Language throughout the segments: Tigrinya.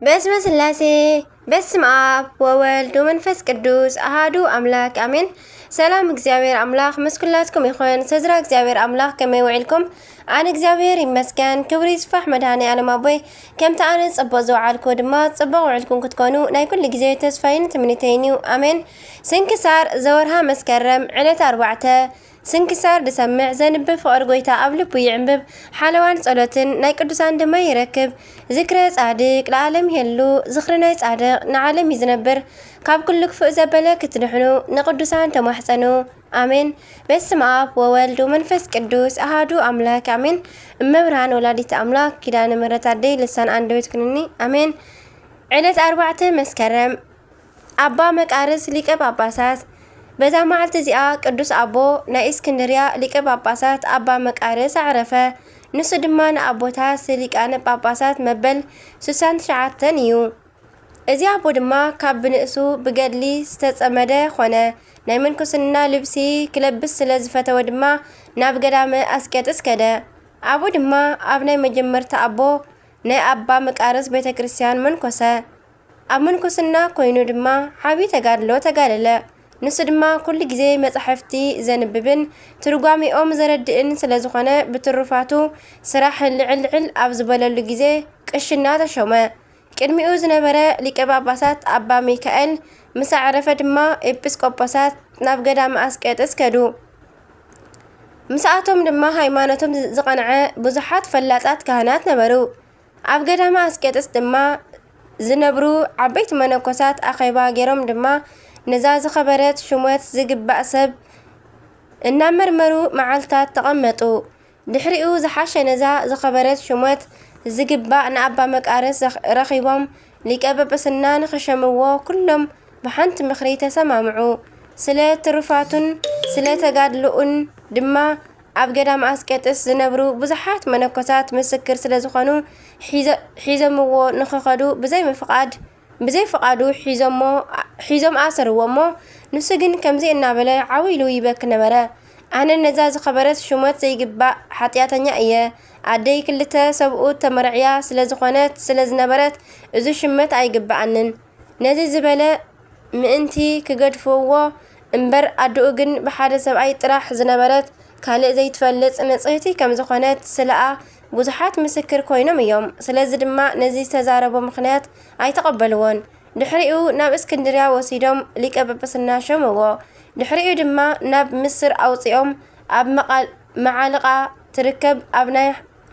በስመ ስላሴ፣ በስመ ኣብ ወወልድ ወመንፈስ ቅዱስ ኣሃዱ ኣምላክ ኣሜን። ሰላም እግዚኣብሔር ኣምላክ ምስ ኩላትኩም ይኹን። ስድራ እግዚኣብሔር ኣምላክ ከመይ ውዒልኩም? ኣነ እግዚኣብሔር ይመስገን፣ ክብሪ ይስፋሕ መድኃኔ ዓለም ኣቦይ። ከምቲ ኣነ ጽቡቕ ዝወዓልኩ ድማ ጽቡቕ ውዕልኩም ክትኮኑ ናይ ኩሉ ግዜ ተስፋይን ትምኒተይን እዩ። ኣሜን። ስንክሳር ዘወርሃ መስከረም ዕለት ኣርባዕተ። ስንክሳር ድሰምዕ ዘንብብ ፍቕሪ ጎይታ ኣብ ልቡ ይዕንብብ፣ ሓለዋን ጸሎትን ናይ ቅዱሳን ድማ ይረክብ። ዝክረ ጻድቅ ለዓለም ይሄሉ፣ ዝኽሪ ናይ ጻድቅ ንዓለም እዩ ዝነብር። ካብ ኩሉ ክፉእ ዘበለ ክትድሕኑ ንቅዱሳን ተማሕጸኑ። ኣሜን። በስመ ኣብ ወወልድ ወመንፈስ ቅዱስ ኣሃዱ ኣምላክ ኣሜን። እመብርሃን ወላዲት ኣምላክ ኪዳነ ምሕረት ኣደይ ልሳን ኣንደበት ኩንኒ። ኣሜን። ዕለት ኣርባዕተ መስከረም ኣባ መቃርስ ሊቀ ጳጳሳት። በዛ መዓልቲ እዚኣ ቅዱስ ኣቦ ናይ እስክንድርያ ሊቀ ጳጳሳት ኣባ መቃርስ ኣዕረፈ። ንሱ ድማ ንኣቦታት ሊቃነ ጳጳሳት መበል ስሳን ትሽዓተን እዩ። እዚ ኣቦ ድማ ካብ ብንእሱ ብገድሊ ዝተጸመደ ኾነ። ናይ ምንኩስና ልብሲ ክለብስ ስለ ዝፈተወ ድማ ናብ ገዳመ ኣስቄጥስ ከደ። ኣብኡ ድማ ኣብ ናይ መጀመርታ ኣቦ ናይ ኣባ መቃርስ ቤተ ክርስቲያን መንኮሰ። ኣብ ምንኩስና ኮይኑ ድማ ዓቢ ተጋድሎ ተጋደለ። ንሱ ድማ ኩሉ ግዜ መጻሕፍቲ ዘንብብን ትርጓሜኦም ዘረድእን ስለ ዝኾነ፣ ብትሩፋቱ ስራሕ ልዕል ልዕል ኣብ ዝበለሉ ግዜ ቅሽና ተሾመ። ቅድሚኡ ዝነበረ ሊቀ ጳጳሳት ኣባ ሚካኤል ምስ ኣዕረፈ ድማ ኤጲስቆጶሳት ናብ ገዳመ ኣስቄጥስ ከዱ። ምስኣቶም ድማ ሃይማኖቶም ዝቐንዐ ብዙሓት ፈላጣት ካህናት ነበሩ። ኣብ ገዳመ ኣስቄጥስ ድማ ዝነብሩ ዓበይቲ መነኮሳት ኣኼባ ገይሮም ድማ ነዛ ዝኸበረት ሹመት ዝግባእ ሰብ እናመርመሩ መዓልታት ተቐመጡ። ድሕሪኡ ዝሓሸ ነዛ ዝኸበረት ሹመት ዝግባእ ንኣባ መቃርስ ዘኽ-፣ ረኺቦም ሊቀ ጵጵስና ንኽሸምዎ ኩሎም ብሓንቲ ምኽሪ ተሰማምዑ። ስለ ትሩፋቱን ስለ ተጋድልኡን ድማ ኣብ ገዳም ኣስቄጥስ ዝነብሩ ብዙሓት መነኮሳት ምስክር ስለ ዝኾኑ ሒዘ-፣ ሒዞምዎ ንኽኸዱ ብዘይ ምፍቓድ፣ ብዘይ ፍቓዱ ሒዞሞ-፣ ሒዞም ኣሰርዎ እሞ፣ ንሱ ግን ከምዚ እናበለ ዓው ኢሉ ይበኪ ነበረ። ኣነ ነዛ ዝኸበረት ሹመት ዘይግባእ ሓጢኣተኛ እየ። ኣደይ ክልተ ሰብኡት ተመርዕያ ስለ ዝኾነት፣ ስለ ዝነበረት፣ እዚ ሽመት ኣይግብኣንን። ነዚ ዝበለ ምእንቲ ክገድፍዎ እምበር፣ ኣደኡ ግን ብሓደ ሰብኣይ ጥራሕ ዝነበረት፣ ካልእ ዘይትፈልጥ ንጽህቲ ከም ዝኾነት ስለኣ ብዙሓት ምስክር ኮይኖም እዮም። ስለዚ ድማ ነዚ ዝተዛረቦ ምኽንያት ኣይተቐበልዎን። ድሕሪኡ ናብ እስክንድርያ ወሲዶም ሊቀ ጵጵስና ሸምዎ። ድሕሪኡ ድማ ናብ ምስር ኣውጺኦም ኣብ መቓል-፣ መዓልቓ ትርከብ ኣብ ናይ፣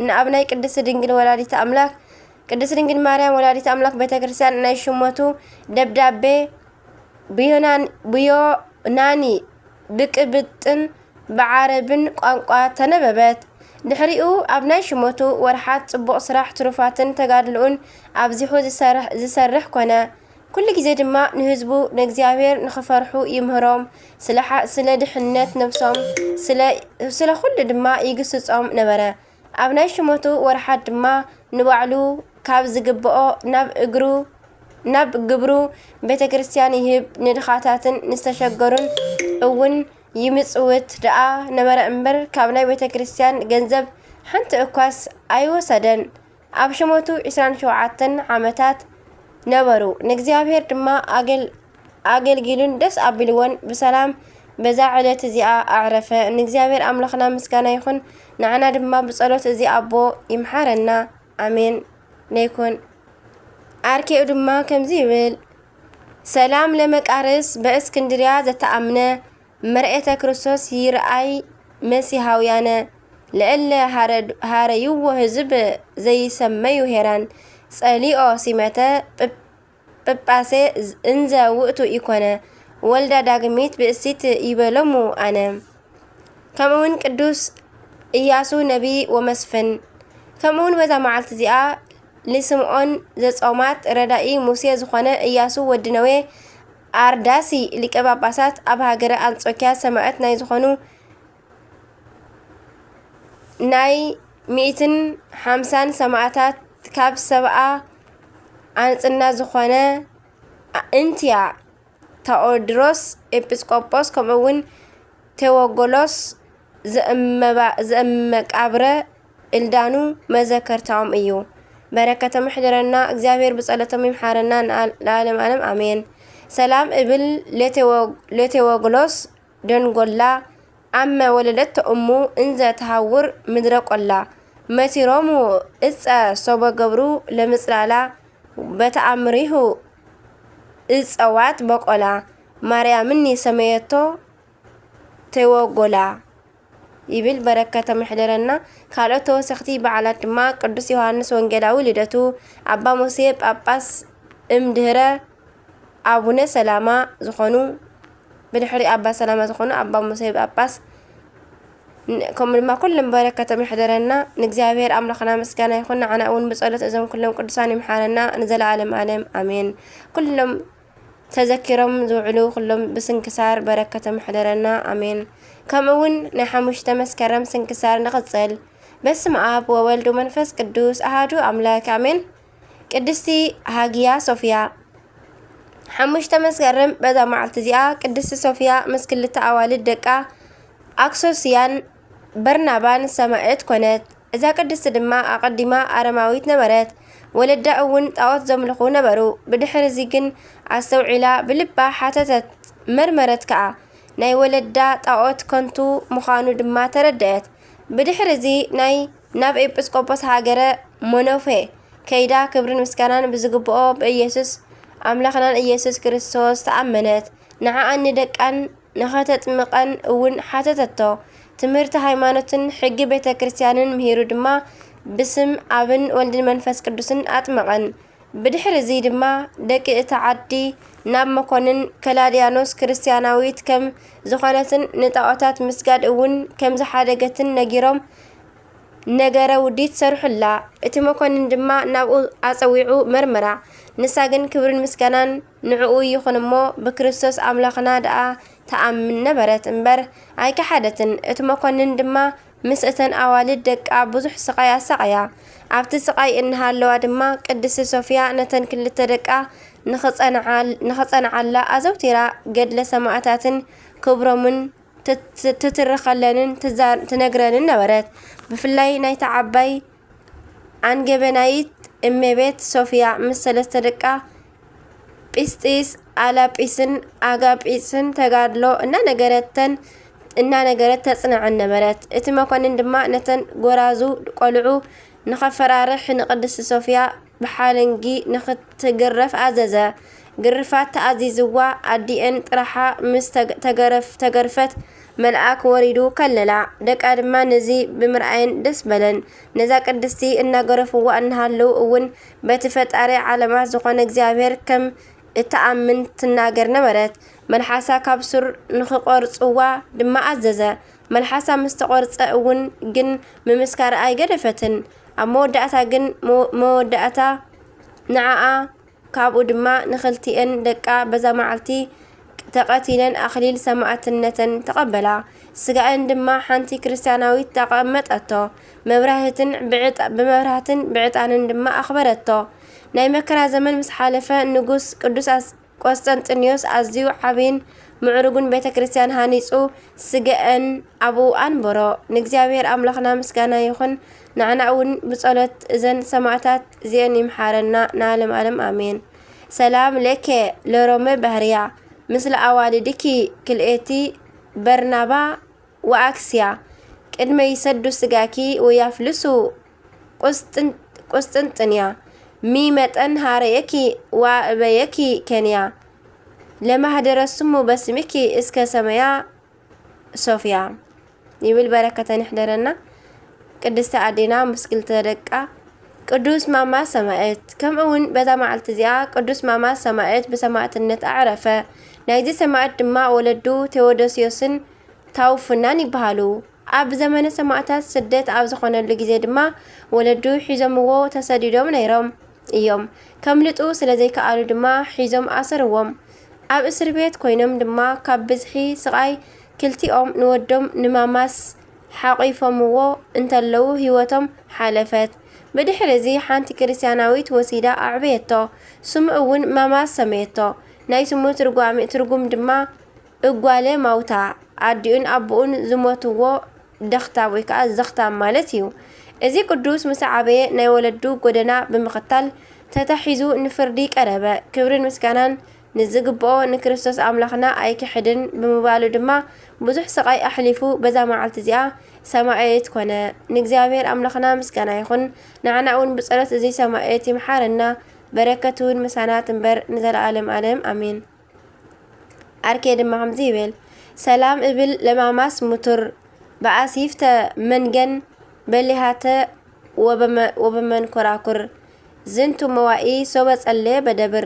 ንኣብ ናይ ቅድስት ድንግል ወላዲተ ኣምላክ፣ ቅድስት ድንግል ማርያም ወላዲተ ኣምላክ ቤተ ክርስቲያን ናይ ሽሞቱ ደብዳቤ ብዮናን-፣ ብዮናኒ፣ ብቅብጥን ብዓረብን ቋንቋ ተነበበት። ድሕሪኡ ኣብ ናይ ሽሞቱ ወርሓት ጽቡቕ ስራሕ ትሩፋትን ተጋድልኡን ኣብዚሑ ዝሰርሕ፣ ዝሰርሕ ኮነ። ኩሉ ግዜ ድማ ንህዝቡ ንእግዚኣብሔር ንኽፈርሑ ይምህሮም፣ ስለ ሓ-፣ ስለ ድሕነት ነብሶም፣ ስለ፣ ስለ ኩሉ ድማ ይግስጾም ነበረ። ኣብ ናይ ሽሞቱ ወርሓት ድማ ንባዕሉ ካብ ዝግብኦ ናብ እግሩ፣ ናብ ግብሩ ቤተ ክርስቲያን ይህብ፣ ንድኻታትን ንዝተሸገሩን እውን ይምጽውት ደኣ ነበረ እምበር፣ ካብ ናይ ቤተ ክርስቲያን ገንዘብ ሓንቲ እኳስ ኣይወሰደን። ኣብ ሽሞቱ ዕስራን ሸውዓተን ዓመታት ነበሩ። ንእግዚኣብሔር ድማ ኣገል-፣ ኣገልጊሉን ደስ ኣቢልዎን ብሰላም በዛ ዕለት እዚኣ ኣዕረፈ። ንእግዚኣብሔር ኣምላኽና ምስጋና ይኹን። ንዓና ድማ ብጸሎት እዚ ኣቦ ይምሓረና። ኣሜን። ነይኩን። ኣርኬኡ ድማ ከምዚ ይብል፣ ሰላም ለመቃርስ በእስክንድርያ ዘተኣምነ መርኤተ ክርስቶስ ይርኣይ መሲሃውያነ ለእለ ሃረ-፣ ሃረይዎ ህዝብ ዘይሰመዩ ሄራን ጸሊኦ ሲመተ ጵ-፣ ጳጳሴ እንዘ ውእቱ ኢኮነ ወልዳ ዳግሚት ብእሲት ይበሎሙ ኣነ። ከምኡውን ቅዱስ ኢያሱ ነቢ ወመስፍን። ከምኡውን በዛ መዓልቲ እዚኣ ልስምዖን ዘጾማት ረዳኢ ሙሴ ዝኾነ ኢያሱ ወዲ ነዌ ኣርዳሲ ሊቀ ጳጳሳት ኣብ ሃገረ ኣንጾኪያ ሰማዕት ናይ ዝኾኑ ናይ ሚእትን ሓምሳን ሰማዕታት ካብ ሰብኣ ኣንጽና ዝኾነ እንትያ ታኦድሮስ ኤጲስቆጶስ ከምኡውን ቴዎጎሎስ ዘእመባ-፣ ዘእመቃብረ እልዳኑ መዘከርታኦም እዩ። በረከቶም ይሕደረና። እግዚኣብሔር ብጸሎቶም ይምሓረና ንኣል-፣ ለዓለም ዓለም ኣሜን። ሰላም እብል ለቴዎ-፣ ለቴዎግሎስ ደንጎላ፣ ኣመ ወለደቶ እሙ እንዘ ተሃውር ምድረ ቆላ፣ መቲሮሙ እፀ ሶበ ገብሩ ለምጽላላ፣ በተኣምሪሁ እፀዋት በቆላ፣ ማርያምኒ ሰመየቶ ተወጎላ ይብል። በረከቶም ይሕደረና። ካልኦት ተወሰኽቲ በዓላት ድማ ቅዱስ ዮሃንስ ወንጌላዊ ልደቱ፣ ኣባ ሙሴ ጳጳስ እምድህረ ኣቡነ ሰላማ ዝኾኑ፣ ብድሕሪ ኣባ ሰላማ ዝኾኑ ኣባ ሙሴ ጳጳስ፣ ን-፣ ከምኡ ድማ ኩሎም በረከቶም ይሕደረና። ንእግዚኣብሔር ኣምላኽና ምስጋና ይኹን፣ ንዓና እውን ብጸሎት እዞም ኩሎም ቅዱሳን ይምሓረና ንዘለዓለም ዓለም ኣሜን። ኩሎም ተዘኪሮም ዝውዕሉ ኩሎም ብስንክሳር በረከቶም ይሕደረና ኣሜን። ከምኡ እውን ናይ ሓሙሽተ መስከረም ስንክሳር ንቕጽል። በስመ ኣብ ወወልድ ወመንፈስ ቅዱስ ኣሃዱ ኣምላክ ኣሜን። ቅድስቲ ሃጊያ ሶፊያ። ሓሙሽተ መስከረም በዛ መዓልቲ እዚኣ ቅድስቲ ሶፊያ ምስ ክልተ ኣዋልድ ደቃ ኣክሶስያን በርናባን ሰማዕት ኮነት። እዛ ቅድስቲ ድማ ኣቐዲማ ኣረማዊት ነበረት። ወለዳ እውን ጣዖት ዘምልኹ ነበሩ። ብድሕሪ እዚ ግን ኣስተውዒላ ብልባ ሓተተት፣ መርመረት ከኣ። ናይ ወለዳ ጣዖት ከንቱ ምዃኑ ድማ ተረድአት። ብድሕሪ እዚ ናይ ናብ ኤጲስቆጶስ ሃገረ ሞኖፌ ከይዳ ክብርን ምስጋናን ብዝግብኦ ብኢየሱስ ኣምላኽናን ኢየሱስ ክርስቶስ ተኣመነት። ንዓኣን ንደቃን ንኸተጥምቐን እውን ሓተተቶ። ትምህርቲ ሃይማኖትን ሕጊ ቤተ ክርስቲያንን ምሂሩ ድማ ብስም ኣብን ወልድን መንፈስ ቅዱስን ኣጥመቐን። ብድሕሪ እዚ ድማ ደቂ እታ ዓዲ ናብ መኮንን ከላድያኖስ ክርስቲያናዊት ከም ዝኾነትን ንጣዖታት ምስጋድ እውን ከም ዝሓደገትን ነጊሮም ነገረ ውዲት ሰሩሑላ። እቲ መኮንን ድማ ናብኡ ኣጸዊዑ መርመራ። ንሳ ግን ክብርን ምስጋናን ንዕኡ ይኹን እሞ ብክርስቶስ ኣምላኽና ደኣ ትኣምን ነበረት እምበር ኣይከሓደትን። እቲ መኮንን ድማ ምስ እተን ኣዋልድ ደቃ ብዙሕ ስቓይ ኣሳቐያ። ኣብቲ ስቓይ እንሃለዋ ድማ ቅድስቲ ሶፊያ ነተን ክልተ ደቃ ንኽጸንዓል-፣ ንኽጸንዓላ ኣዘውቲራ ገድለ ሰማእታትን ክብሮምን ትት-፣ ትትርኸለንን ትዛ-፣ ትነግረንን ነበረት። ብፍላይ ናይታ ዓባይ ኣንገበናይት እመቤት ሶፊያ ምስ ሰለስተ ደቃ ጲስጢስ፣ ኣላጲስን ኣጋጲስን ተጋድሎ እናነገረተን፣ እናነገረት ተጽንዐን ነበረት። እቲ መኮንን ድማ ነተን ጎራዙ ቆልዑ ንኸፈራርሕ ንቅድስቲ ሶፊያ ብሓለንጊ ንኽትግረፍ ኣዘዘ። ግርፋት ተኣዚዝዋ ኣዲኤን ጥራሓ ምስ ተገ-፣ ተገረፍ-፣ ተገርፈት መልኣክ ወሪዱ ከለላ። ደቃ ድማ ነዚ ብምርኣየን ደስ በለን። ነዛ ቅድስቲ እናገረፍዋ እናሃለዉ እውን በቲ ፈጣሪ ዓለማት ዝኾነ እግዚኣብሔር ከም እትኣምን ትናገር ነበረት። መልሓሳ ካብ ሱር ንኽቆርጽዋ ድማ ኣዘዘ። መልሓሳ ምስ ተቖርጸ እውን ግን ምምስካር ኣይገደፈትን። ኣብ መወዳእታ ግን መ-፣ መወዳእታ ንዓኣ ካብኡ ድማ ንኽልቲኤን ደቃ በዛ መዓልቲ ተቐቲለን ኣኽሊል ሰማእትነተን ተቐበላ። ስጋኤን ድማ ሓንቲ ክርስቲያናዊት ተቐመጠቶ። መብራህትን ብዕጣ-፣ ብመብራህትን ብዕጣንን ድማ ኣኽበረቶ። ናይ መከራ ዘመን ምስ ሓለፈ ንጉስ ቅዱስ ኣስ-፣ ቆስጠንጥንዮስ ኣዝዩ ዓብይን ምዕሩግን ቤተ ክርስቲያን ሃኒጹ ስገአን ኣብኡ ኣንበሮ። ንእግዚኣብሔር ኣምላኽና ምስጋና ይኹን፣ ንዓና እውን ብጸሎት እዘን ሰማዕታት እዚአን ይምሓረና ንዓለም ዓለም ኣሜን። ሰላም ለከ ለሮመ ባህርያ ምስለ ኣዋልድኪ ክልኤቲ በርናባ ወኣክስያ ቅድመ ይሰዱ ስጋኪ ወያፍልሱ ቁስጥን-፣ ቁስጥንጥንያ ሚ መጠን ሃረየኪ ወኣእበየኪ ከንያ ለማህደረ ስሙ በስምኪ እስከ ሰመያ ሶፍያ ይብል። በረከተን ይሕደረና። ቅድስቲ ኣዴና ምስ ክልተ ደቃ ቅዱስ ማማ ሰማዕት። ከምኡ እውን በዛ መዓልቲ እዚኣ ቅዱስ ማማ ሰማዕት ብሰማዕትነት ኣዕረፈ። ናይዚ ሰማዕት ድማ ወለዱ ቴዎዶስዮስን ታውፍናን ይበሃሉ። ኣብ ዘመነ ሰማዕታት ስደት ኣብ ዝኾነሉ ግዜ ድማ ወለዱ ሒዞምዎ ተሰዲዶም ነይሮም እዮም። ከምልጡ ስለ ዘይከኣሉ ድማ ሒዞም ኣሰርዎም። ኣብ እስር ቤት ኮይኖም ድማ ካብ ብዝሒ ስቓይ ክልቲኦም ንወዶም ንማማስ ሓቒፎምዎ እንተለዉ ህይወቶም ሓለፈት። ብድሕሪ እዚ ሓንቲ ክርስቲያናዊት ወሲዳ ኣዕበየቶ። ስሙ እውን ማማስ ሰመየቶ። ናይ ስሙ ትርጓሜ፣ ትርጉም ድማ እጓለ ማውታ፣ ኣዲኡን ኣቦኡን ዝሞትዎ ደኽታም ወይ ከዓ ዘኽታም ማለት እዩ። እዚ ቅዱስ ምስ ዓበየ ናይ ወለዱ ጎደና ብምኽታል ተታሒዙ ንፍርዲ ቀረበ። ክብርን ምስጋናን ንዝግብኦ ንክርስቶስ ኣምላኽና ኣይክሕድን ብምባሉ ድማ ብዙሕ ስቓይ ኣሕሊፉ በዛ መዓልቲ እዚኣ ሰማዕት ኮነ። ንእግዚኣብሔር ኣምላኽና ምስጋና ይኹን። ንዓና እውን ብጸሎት እዚ ሰማዕት ይምሓረና። በረከቱ እውን ምሳና ትንበር ንዘለዓለም ዓለም ኣሜን። ኣርኬ ድማ ከምዚ ይብል፣ ሰላም እብል ለማማስ ሙቱር፣ በኣሲፍተ መንገን በሊሃተ ወበመ-፣ ወበመንኮራኩር፣ ዝንቱ መዋኢ ሶበ ጸሌ በደብር፣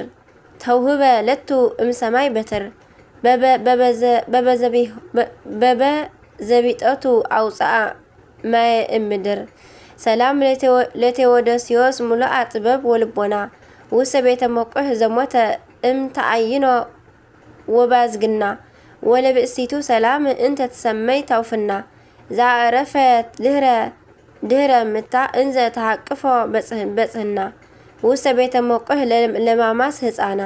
ተውህበ ለቱ እምሰማይ በትር፣ በበ-፣ በበዘ-፣ በበዘቢ-፣ በ-፣ በበዘቢጠቱ ኣውፅኣ ማየ እምድር። ሰላም ለቴዎ-፣ ለቴዎዶስዮስ ሙሉኣ ጥበብ ወልቦና፣ ውስተ ቤተ ሞቁሕ ዘሞተ እም ተኣይኖ ወባዝግና፣ ወለብእሲቱ ሰላም እንተ ትሰመይ ታውፍና፣ ዘኣረፈት ድህረ፣ ድህረ ምታ እንዘ ተሃቅፎ በጽህ-፣ በጽህና፣ ውስተ ቤተ ሞቁሕ ለ-፣ ለማማስ ህፃና።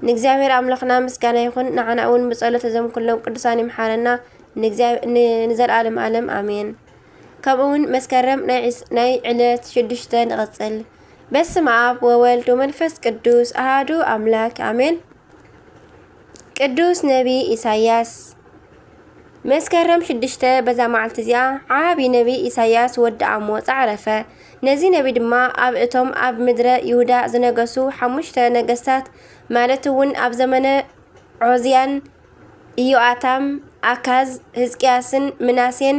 ንእግዚኣብሔር ኣምላኽና ምስጋና ይኹን። ንዓና እውን ብጸሎት እዞም ኩሎም ቅዱሳን ይምሓረና ንእግዚኣብ-፣ ን-፣ ንዘለዓለም ዓለም ኣሜን። ከምኡ እውን መስከረም ናይ ዕስ-፣ ናይ ዕለት ሽዱሽተ ንቐጽል። በስመ ኣብ ወወልድ ወመንፈስ ቅዱስ ኣሃዱ ኣምላክ ኣሜን። ቅዱስ ነቢ ኢሳያስ። መስከረም ሽዱሽተ በዛ መዓልቲ እዚኣ ዓቢ ነቢ ኢሳያስ ወዲ ኣሞጽ ዓረፈ። ነዚ ነቢ ድማ ኣብ እቶም ኣብ ምድረ ይሁዳ ዝነገሱ ሓሙሽተ ነገስታት፣ ማለት እውን ኣብ ዘመነ ዖዝያን፣ ኢዮኣታም፣ ኣካዝ፣ ህዝቅያስን ምናሴን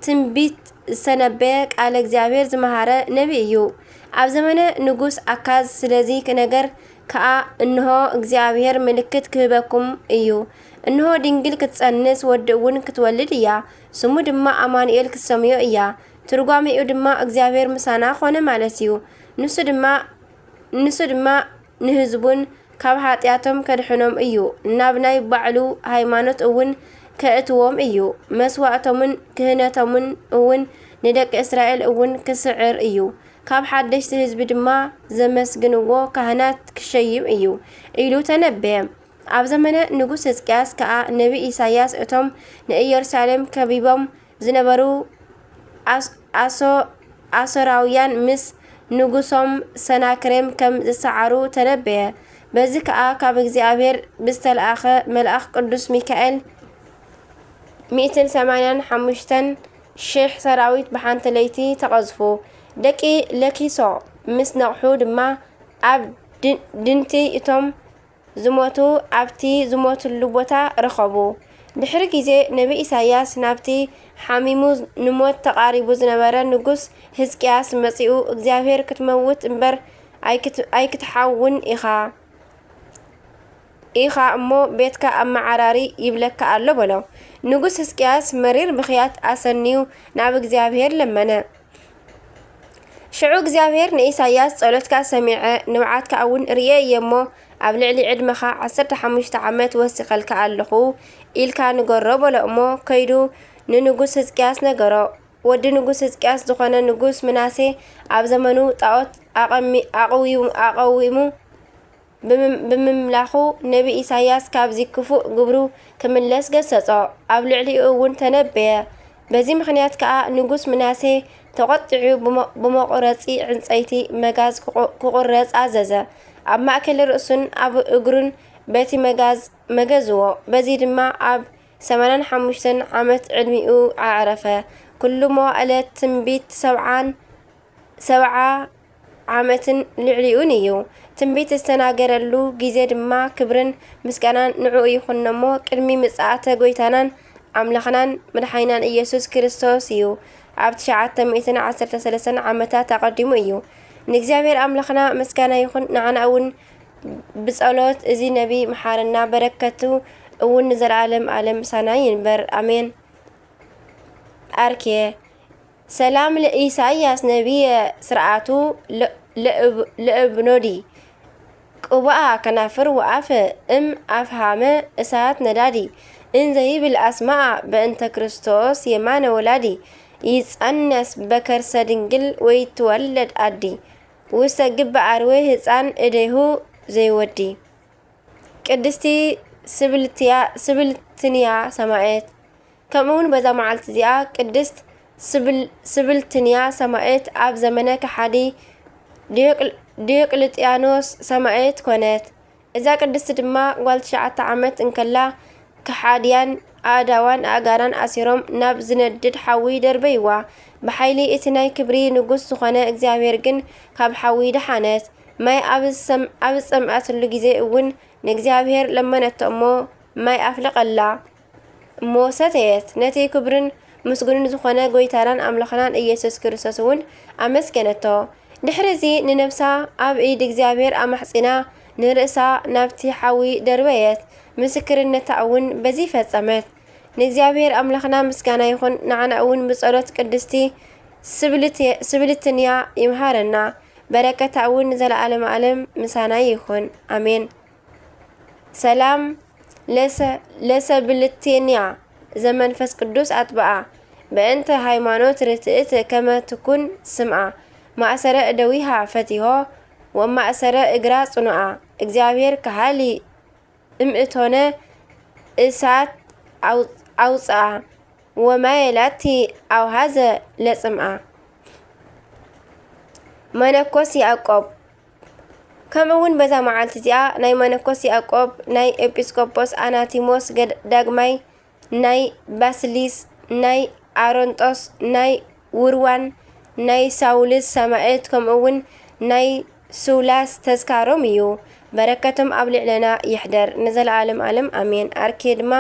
ትንቢት ዝተነበየ ቃለ እግዚኣብሔር ዝመሃረ ነቢ እዩ። ኣብ ዘመነ ንጉስ ኣካዝ ስለዚ ነገር ከኣ እንሆ እግዚኣብሔር ምልክት ክህበኩም እዩ። እንሆ ድንግል ክትጸንስ ወዲ እውን ክትወልድ እያ። ስሙ ድማ ኣማኑኤል ክትሰምዮ እያ። ትርጓሜኡ ድማ እግዚኣብሔር ምሳና ኾነ ማለት እዩ። ንሱ ድማ፣ ንሱ ድማ ንህዝቡን ካብ ኃጢኣቶም ከድሕኖም እዩ። ናብ ናይ ባዕሉ ሃይማኖት እውን ከእትዎም እዩ። መስዋእቶምን ክህነቶምን እውን ንደቂ እስራኤል እውን ክስዕር እዩ። ካብ ሓደሽቲ ህዝቢ ድማ ዘመስግንዎ ካህናት ክሸይም እዩ ኢሉ ተነበየ። ኣብ ዘመነ ንጉስ ሕዝቅያስ ከኣ ነቢ ኢሳያስ እቶም ንኢየሩሳሌም ከቢቦም ዝነበሩ ኣስ-፣ ኣሶ-፣ ኣሶራውያን ምስ ንጉሶም ሰናክሬም ከም ዝሰዓሩ ተነበየ። በዚ ከኣ ካብ እግዚኣብሔር ብዝተለኣኸ መልኣኽ ቅዱስ ሚካኤል ሚእትን ሰማንያን ሓሙሽተን ሽሕ ሰራዊት ብሓንቲ ለይቲ ተቐዝፉ። ደቂ ለኪሶ ምስ ነቕሑ ድማ ኣብ ድ-፣ ድንቲ እቶም ዝሞቱ ኣብቲ ዝሞትሉ ቦታ ረኸቡ። ድሕሪ ግዜ ነቢ ኢሳያስ ናብቲ ሓሚሙ ንሞት ተቓሪቡ ዝነበረ ንጉስ ህዝቅያስ መጺኡ፣ እግዚኣብሔር ክትመውት እምበር ኣይክት-፣ ኣይክትሓውን ኢኻ፣ ኢኻ እሞ ቤትካ ኣመዓራሪ ይብለካ ኣሎ በሎ። ንጉስ ህዝቅያስ መሪር ብኽያት ኣሰንዩ ናብ እግዚኣብሔር ለመነ። ሽዑ እግዚኣብሔር ንኢሳያስ ጸሎትካ ሰሚዐ ንብዓትካ እውን ርእየ እየ እሞ ኣብ ልዕሊ ዕድመኻ ዓሰርተ ሓሙሽተ ዓመት ወሲኸልካ ኣለኹ ኢልካ ንገሮ በሎ እሞ ከይዱ ንንጉስ ህዝቅያስ ነገሮ። ወዲ ንጉስ ህዝቅያስ ዝኾነ ንጉስ ምናሴ ኣብ ዘመኑ ጣዖት ኣቐሚ-፣ ኣቐዊሙ፣ ኣቐዊሙ ብምም-፣ ብምምላኹ ነቢ ኢሳያስ ካብዚ ክፉእ ግብሩ ክምለስ ገሰጾ። ኣብ ልዕሊኡ እውን ተነበየ። በዚ ምኽንያት ከኣ ንጉስ ምናሴ ተቖጢዑ ብመ-፣ ብመቑረጺ ዕንጸይቲ መጋዝ ክቑ-፣ ክቑረጽ ኣዘዘ። ኣብ ማእከል ርእሱን ኣብ እግሩን በቲ መጋዝ መገዝዎ። በዚ ድማ ኣብ ሰማንያን ሓሙሽተን ዓመት ዕድሚኡ ኣዕረፈ። ኩሉ መዋእለ ትንቢት ሰብዓን፣ ሰብዓ ዓመትን ልዕሊኡን እዩ። ትንቢት ዝተናገረሉ ግዜ ድማ ክብርን ምስጋናን ንዕኡ ይኹን እሞ ቅድሚ ምጽኣተ ጐይታናን ኣምላኽናን መድሓኒናን ኢየሱስ ክርስቶስ እዩ። ኣብ ትሽዓተ ሚእትን ዓሰርተ ሰለስተን ዓመታት ኣቐዲሙ እዩ። ንእግዚኣብሔር ኣምላኽና ምስጋና ይኹን፣ ንዓና እውን ብጸሎት እዚ ነቢ መሓረና፣ በረከቱ እውን ንዘለዓለም ዓለም ምሳና ይንበር። ኣሜን። ኣርኬ። ሰላም ለኢሳያስ ነቢየ ስርዓቱ ለ-፣ ለእብ-፣ ለእብኖዲ ቅቡኣ ከናፍር ወኣፍ እም ኣፍሃመ እሳት ነዳዲ እንዘ ይብል ኣስማኣ በእንተ ክርስቶስ የማነ ወላዲ ይጸነስ በከርሰ ድንግል ወይትወለድ ኣዲ ውስተ ግብእ ኣርዌ ህፃን እዴሁ ዘይወዲ። ቅድስቲ ስብልትያ-፣ ስብልትንያ ሰማዕት። ከምኡ እውን በዛ መዓልቲ እዚኣ ቅድስት ስብልትንያ ሰማዕት ኣብ ዘመነ ከሓዲ ዲዮቅልጥያኖስ ሰማዕት ኮነት። እዛ ቅድስቲ ድማ ጓል ትሽዓተ ዓመት እንከላ ከሓድያን ኣእዳዋን ኣእጋራን ኣሲሮም ናብ ዝነድድ ሓዊ ደርበይዋ። ብሓይሊ እቲ ናይ ክብሪ ንጉስ ዝኾነ እግዚኣብሔር ግን ካብ ሓዊ ደሓነት። ማይ ኣብ ዝጸምኣትሉ ግዜ እውን ንእግዚኣብሔር ለመነቶ እሞ ማይ ኣፍለቐላ። እሞ ሰተየት። ነቲ ክብርን ምስጉንን ዝኾነ ጎይታናን ኣምላኽናን ኢየሱስ ክርስቶስ እውን ኣመስገነቶ። ድሕሪ እዚ ንነብሳ ኣብ ኢድ እግዚኣብሔር ኣማሕጺና ንርእሳ ናብቲ ሓዊ ደርበየት። ምስክርነታ እውን በዚ ፈጸመት። ንእግዚኣብሔር ኣምላኽና ምስጋና ይኹን። ንዓና እውን ብጸሎት ቅድስቲ ስብልትንያ ይምሃረና። በረከታ እውን ንዘለዓለመ ዓለም ምሳና ይኹን። ኣሜን። ሰላም ለሰብልቴንያ ዘመንፈስ ቅዱስ ኣጥብኣ። በእንተ ሃይማኖት ርትእት ከመ ትኩን ስምኣ። ማእሰረ እደዊሃ ፈቲሆ ወማእሰረ እግራ ጽኑኣ። እግዚኣብሔር ከሃሊ እምእቶነ እሳት ኣውፅኣ ወማየ ላቲ ኣውሃዘ ለጽምኣ። መነኮስ ያዕቆብ። ከምኡ እውን በዛ መዓልቲ እዚኣ ናይ መነኮስ ያዕቆብ፣ ናይ ኤጲስቆጶስ ኣናቲሞስ ዳግማይ፣ ናይ ባስሊስ፣ ናይ ኣሮንጦስ፣ ናይ ውርዋን፣ ናይ ሳውልስ ሰማዕት፣ ከምኡ እውን ናይ ሱላስ ተዝካሮም እዩ። በረከቶም ኣብ ልዕለና ይሕደር ንዘለዓለም ዓለም ኣሜን። ኣርኬ ድማ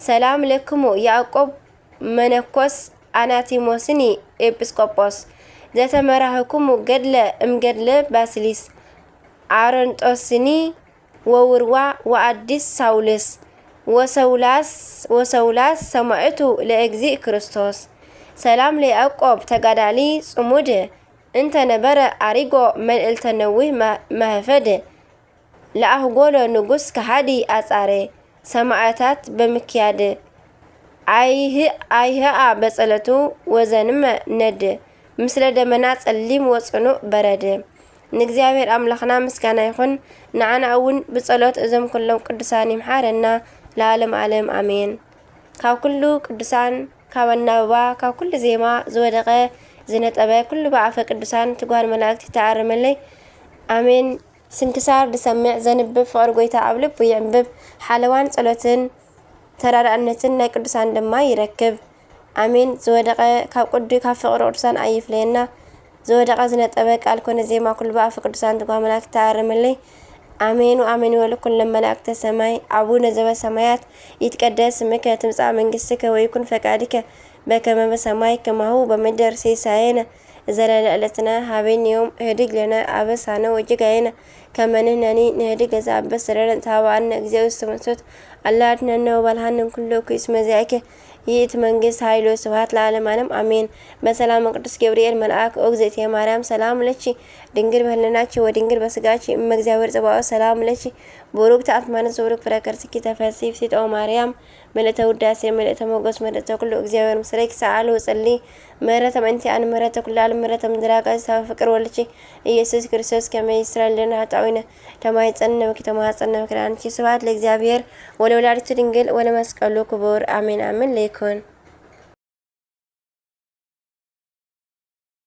ሰላም ለክሙ ያዕቆብ መነኮስ ኣናቲሞስኒ ኤጲስቆጶስ ዘተመራህኩሙ ገድለ እምገድለ ባስሊስ ኣረንጦስኒ ወውርዋ ወኣዲስ ሳውልስ ወሰውላስ ወሰውላስ ሰማዕቱ ለእግዚእ ክርስቶስ። ሰላም ለያዕቆብ ተጋዳሊ ጽሙድ እንተ ነበረ ኣሪጎ መልእልተ ነዊህ መህፈድ ለኣህጎሎ ንጉስ ከሃዲ ኣጻረ ሰማዕታት በምክያድ ኣይህኣ በጸለቱ ወዘንመ ነድ ምስለ ደመና ጸሊም ወጽኑእ በረድ። ንእግዚኣብሔር ኣምላኽና ምስጋና ይኹን። ንዓና እውን ብጸሎት እዞም ኩሎም ቅዱሳን ይምሓረና ለዓለም ዓለም ኣሜን። ካብ ኩሉ ቅዱሳን ካብ ኣናብባ ካብ ኩሉ ዜማ ዝወደቐ ዝነጠበ ኩሉ ብኣፈ ቅዱሳን ትጓል መላእክት ይተኣረመለይ ኣሜን። ስንክሳር ዝሰምዕ ዘንብብ ፍቕሪ ጎይታ ኣብ ልቡ ይዕንብብ። ሓለዋን ጸሎትን ተራዳእነትን ናይ ቅዱሳን ድማ ይረክብ። ኣሜን። ዝወደቐ ካብ ቅዱ ካብ ፍቕሪ ቅዱሳን ኣይፍለየና። ዝወደቐ ዝነጠበ ቃል ኮነ ዜማ ኩሉ ብኣፈ ቅዱሳን ትጓ መላእክት ተኣረመለይ። ኣሜን ወኣሜን ይበሉ ኩሎም መላእክተ ሰማይ። ኣቡነ ዘበሰማያት ይትቀደስ ስምከ ትምጻእ መንግስትከ ወይኩን ፈቃድከ በከመ በሰማይ ከማሁ በምድር ሲሳየነ ዘለለ ዕለትነ ሀበነ ዮም ህድግ ለነ አበሳነ ወጌጋየነ ከመ ንሕነኒ ንህድግ ለዘአበሰ ለነ ተሃበአነ እግዚኦ ውስተ መንሱት አላ አድነነ ወባልሃነ እምኩሉ እኩይ እስመ ዚአከ ይእቲ መንግስት ኃይል ወስብሐት ለዓለመ ዓለም አሜን። በሰላም ቅዱስ ገብርኤል መልአክ ኦ እግዝእትየ ማርያም ሰላም ለኪ ድንግል በህልናኪ ወድንግል በስጋኪ እመ እግዚአብሔር ጸባኦት ሰላም ለኪ ብሩክት አንቲ እምአንስት ወብሩክ ፍሬ ከርስኪ ተፈሲ ፍሲት ኦ ማርያም ምልእተ ውዳሴ ምልእተ ሞገስ ምልእተ ኩሉ እግዚኣብሔር ምስሌኪ ሰአሊ ወጸሊ ምሕረተ ምእንቲ አን ምሕረተ ኩሉ ዓለም ምሕረተ ምድር አጋዕዝተ ፍቅር ወልድኪ ኢየሱስ ክርስቶስ ከመ ይስረልና ኃጣውኢነ ተማይጸንነ ወኪ ተማጸንነ ምክር አንቺ ስብሐት ለእግዚአብሔር ወለወላዲቱ ድንግል ወለመስቀሉ ክቡር አሜን አሜን ለይኩን።